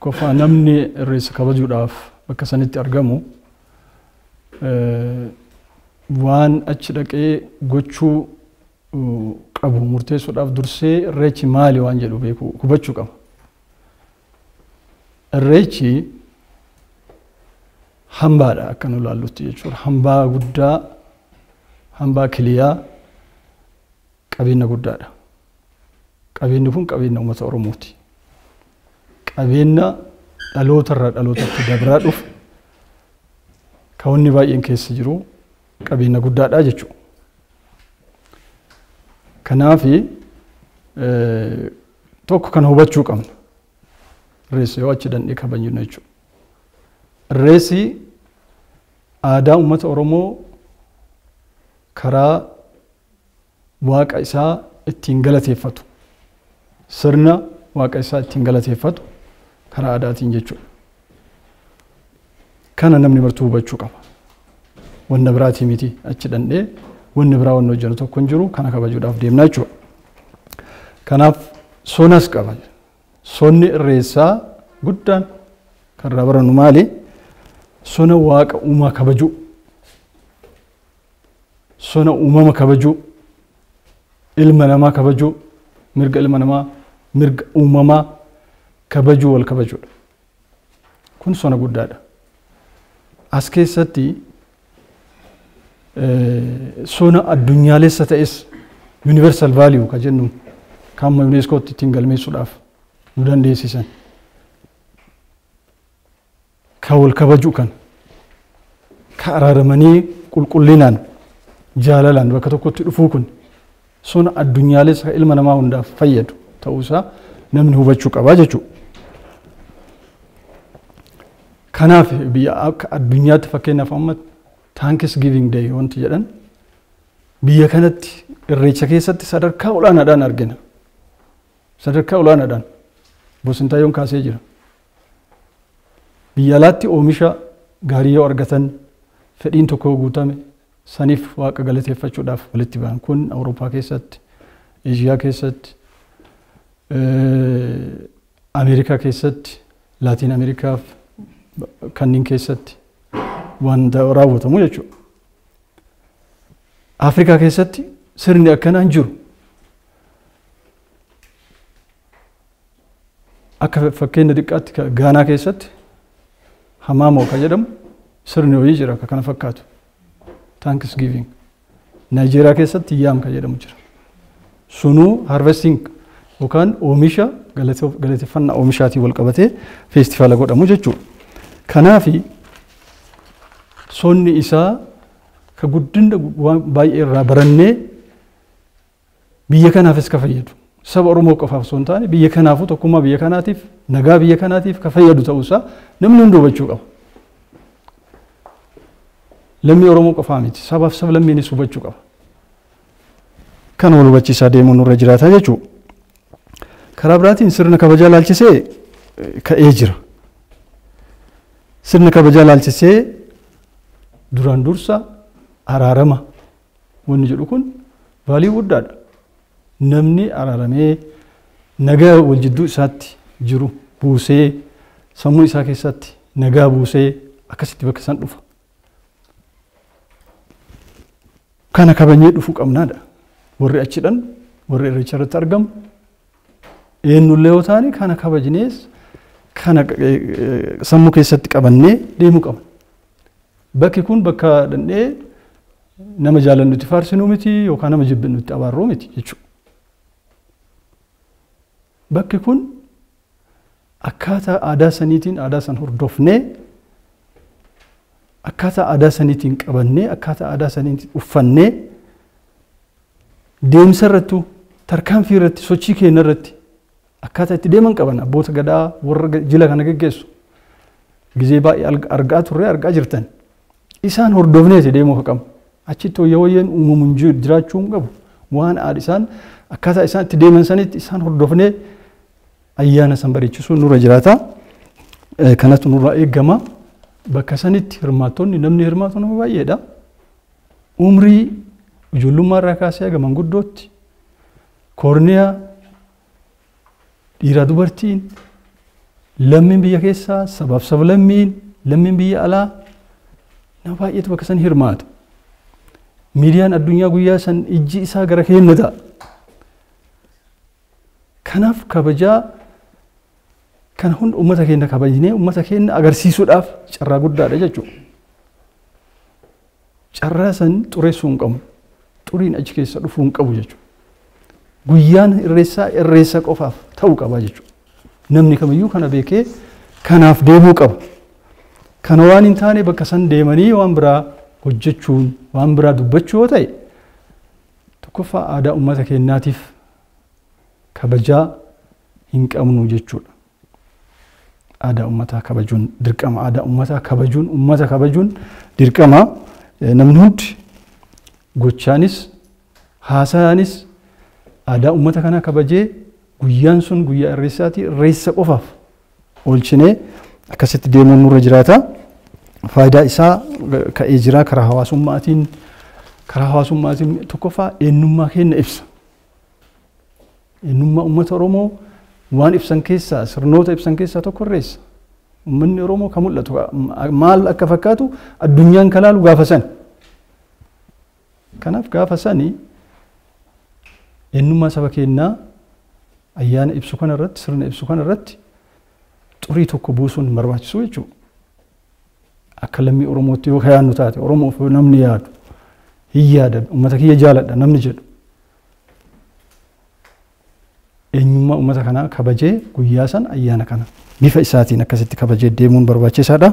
Tokkoffaa namni irreessa kabajuudhaaf bakka sanitti argamu waan achi dhaqee gochuu qabu murteessuudhaaf dursee irreechi maali waan jedhu beekuu hubachuu qaba. Irreechi hambaadha akka nu ilaallutti jechuudha. Hambaa guddaa, hambaa kiliyaa, qabeenya guddaadha. Qabeenyi kun qabeenya uummata Oromooti. Qabeenya dhalootarraa dhalootatti dabraa dhufu kan wanni baay'een keessa jiru qabeenya guddaadha jechuudha. Kanaaf tokko kan hubachuu qabna. Irreessa yoo achi dandhee kabajnu jechuudha. Irreessi aadaa uummata Oromoo karaa waaqa isaa ittiin galateeffatu, sirna waaqa isaa ittiin galateeffatu karaa aadaatiin jechuudha. Kana namni martuu hubachuu qaba. Wanna biraatii miti achi dandhee wanni biraa wanni hojjennu tokko hin jiru kana kabajuudhaaf deemna jechuudha. Kanaaf sonas qaba. Sonni irreessaa guddaan kan irraa barannu maali? Sona waaqa uumaa kabajuu, sona uumama kabajuu, ilma namaa kabajuu, mirga ilma namaa, mirga uumamaa kabajuu wal kabajuudha. Kun sona guddaadha. As keessatti sona addunyaalessa ta'es universal value ka jennu kan amma UNESCOtti ittiin galmeessuudhaaf nu dandeessisan. Ka wal kabajuu kan ka araaramanii qulqullinaan jaalalaan bakka tokkotti dhufuu kun sona addunyaalessa ilma namaa hundaaf fayyadu ta'uusaa namni hubachuu qabaa jechuudha. Kanaaf biyya akka addunyaatti fakkeenyaaf amma Thanksgiving Day wanti jedhan biyya kanatti irreecha keessatti sadarkaa olaanaadhaan argina. Sadarkaa olaanaadhaan Bosintaayoon kaasee jira. Biyya alaatti oomisha gaarii yoo argatan fedhiin tokko guutame saniif waaqa galateeffachuudhaaf walitti ba'an kun Awurooppaa keessatti, Eeshiyaa keessatti, Ameerikaa keessatti, Laatiin Ameerikaaf kanneen keessatti waan raawwatamu jechuudha. Afrikaa keessatti sirni akkanaa hin jiru. Akka fakkeenya xiqqaatti Gaanaa keessatti Hamaamoo kan jedhamu sirni hojii jira akka kana fakkaatu. Thanksgiving. Naayijeeriyaa keessatti Yaam kan jedhamu jira. Sunuu harvesting yookaan oomisha galateeffannaa oomishaatiin wal qabatee feestivaala godhamu jechuudha. Kanaafi sonni isaa ka guddina waan baay'ee irraa barannee biyya kanaafis ka fayyadu. Saba Oromoo qofaaf osoo hin taane biyya kanaafuu tokkummaa biyya kanaatiif nagaa biyya kanaatiif ka fayyadu ta'uusaa namni hundi hubachuu qaba. Lammii Oromoo qofaa miti sabaaf sablammiinis hubachuu qaba. Kana wal hubachiisaa deemuun nurra jiraata jechuudha. Karaa biraatiin sirna kabajaa laalchisee ka'ee jira. Sirna kabajaa laalchisee duraan dursa araarama wanni jedhu kun vaalii guddaadha. Namni araaramee nagaa wal jidduu isaatti jiru buusee sammuu isaa keessatti nagaa buusee akkasitti bakka san dhufa. Kana kabajnee dhufuu qabnaadha. Warri achi dhan warri irreecha irratti argamu eenyullee yoo taane kana kabajnees kana sammuu keessatti qabannee deemuu qabna. Bakki kun bakka dandhee nama jaalannutti faarsinuu miti yookaan nama jibbinutti abaarruu miti jechuudha. Bakki kun akkaataa aadaa saniitiin aadaa san hordofnee akkaataa aadaa saniitiin qabannee akkaataa aadaa saniitiin uffannee deemsa irrattuu tarkaanfii irratti sochii keenya irratti akkaataa itti deeman qaban abboota gadaa warra jila kana geggeessu gizee baay'ee argaa turre argaa jirtan isaan hordofneeti deemuu qabna. Achitti wayya wayyeen uumamu hin jiru jiraachuu hin qabu. Waan aada isaan akkaataa isaan itti deeman sanitti isaan hordofnee ayyaana san bareechisuun nurra jiraata. Kanatu nurraa eegama. Bakka sanitti hirmaattonni namni hirmaatu nama baay'eedha. Umrii ijoollummaa irraa kaasee haga manguddootti koorniyaa dhiiraa dubartiin Lammiin biyya keessaa sabaaf sablammiin lammiin biyya alaa nama baay'eetu bakka san hirmaata. Miidiyaan addunyaa guyyaa san ijji isaa gara keenya ta'a. Kanaaf kabajaa kana hunda uummata keenya kabajnee uummata keenya agarsiisuudhaaf carraa guddaadha jechuudha. Carraa san xureessuu hin qabnu. Xuriin achi keessa dhufuu hin qabu jechuudha. Guyyaan irreessaa irreessa qofaaf ta'uu qaba jechuudha. Namni kamiyyuu kana beekee kanaaf deemuu qaba. Kana waan hin taane bakka san deemanii waan biraa hojjechuun waan biraa dubbachuu yoo ta'e tokkoffaa aadaa uummata keenyaatiif kabajaa hin qabnu jechuudha. Aadaa uummataa kabajuun dirqama. Aadaa uummataa kabajuun uummata kabajuun dirqama. Namni hundi gochaanis haasaanis aadaa uummata kanaa kabajee guyyaan sun guyyaa irreessaati irreessa qofaaf oolchinee akkasitti deemuun nurra jiraata. Faayidaa isaa ka'ee jira karaa hawaasummaatiin tokkoffaa eenyummaa keenya ibsa. Eenyummaa uummata Oromoo waan ibsan keessaa sirnoota ibsan keessaa tokko irreessa. Uummanni Oromoo kan mul'atu maal akka fakkaatu addunyaan kan laalu gaafa sani. Kanaaf gaafa sani eenyummaa saba keenyaa ayyaana ibsu kanarratti sirna ibsu kanarratti xurii tokko buusuun hin barbaachisu jechuudha. Akka lammii Oromootti yoo yaadnu taate Oromoof namni yaadu hin yaada uummata kiyya jaaladha namni jedhu. Eenyummaa uummata kanaa kabajee guyyaa san ayyaana kana bifa isaatiin akkasitti kabajee deemuun barbaachisaadha.